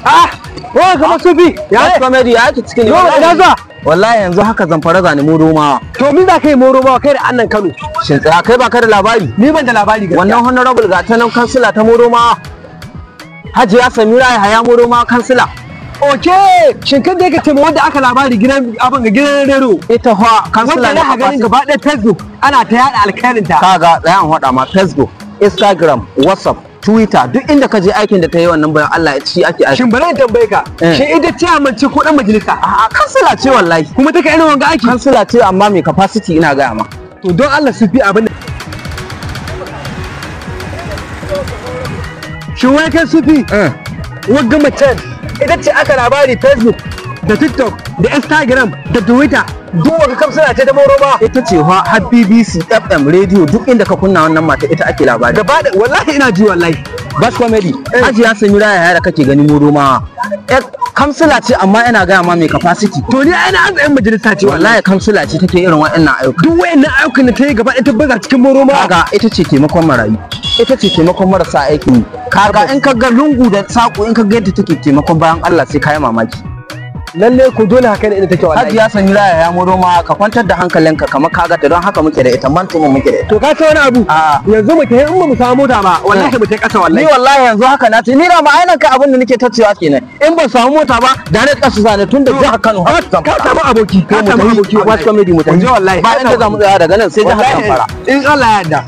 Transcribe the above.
Ah, wai kamar Sufi. Ya comedy ya ake cikin Yo, ina zuwa? Wallahi yanzu haka Zamfara zani mu Romawa. To min za ka yi moro ba kai da annan Kano. Shin tsaya, kai ba ka da labari? Ni ban da labari gaskiya. Wannan honorable ga ta nan kansila ta Moromawa. Hajiya Samira Yahaya Moromawa kansila. Oke, shin kan da yake ce wanda aka labari gidan abin ga gidan rero. Ita fa kansila Wanda ne na ganin gaba ɗaya Facebook ana ta yaɗa alkhairin ta. Kaga tsaya in faɗa ma, Facebook, Instagram, WhatsApp, Twitter, duk inda ka je aikin da ta yi wannan bayan Allah ya ci ake aiki. Shin bari in tambaye ka, shin ita chairman ce ko dan majalisa? A'a, kansila ce wallahi. Kuma take irin wanga aiki? Kansila ce amma mai capacity, ina gaya ma. To don Allah Sufi abin da shin wai kai Sufi, wagga macen ita ce aka labari Facebook da TikTok da Instagram da Twitter, duk wata kamsuna ce ta moro ba? Ita ce fa, har BBC, FM, radio, duk inda ka kunna wannan mata ita ake labari. Gaba da wallahi ina ji wallahi. Bas comedy, Hajiya Samira Yahaya da kake gani Moromawa. Yar kansila ce amma ina gaya ma mai capacity. To ni ai na an yan majalisa ce wallahi. Wallahi kansila ce take irin waɗannan ayyuka. Duk wayannan ayyukan da ta yi gaba ɗaya ta baza cikin moro ma. Kaga ita ce taimakon marayu, ita ce taimakon marasa aikin yi. Kaga in ka ga lungu da saƙo, in ka ga yadda take taimakon bayan Allah, sai ka yi mamaki. Lalle ko dole haka ne inda take wallahi. Hajiya Samira Yahaya Moromawa, ka kwantar da hankalinka kamar kaga ta, don haka muke da ita, mantumin muke da ita. To ka ce wani abu? A'a. Yanzu mu tafi, in ba mu samu mota ba wallahi mu tafi ƙasa wallahi. Ni wallahi yanzu haka na ce ni da ma ainihin kai abin da nake ta cewa kenan, in ban samu mota ba da na kasu zane tun da jihar Kano har Ka Zamfara. samu aboki, ka samu aboki wallahi. wallahi. Comedy mu tafi. Mu je wallahi. Ba inda za mu tsaya daga nan sai jihar Wallahi, Zamfara. in Allah ya yarda.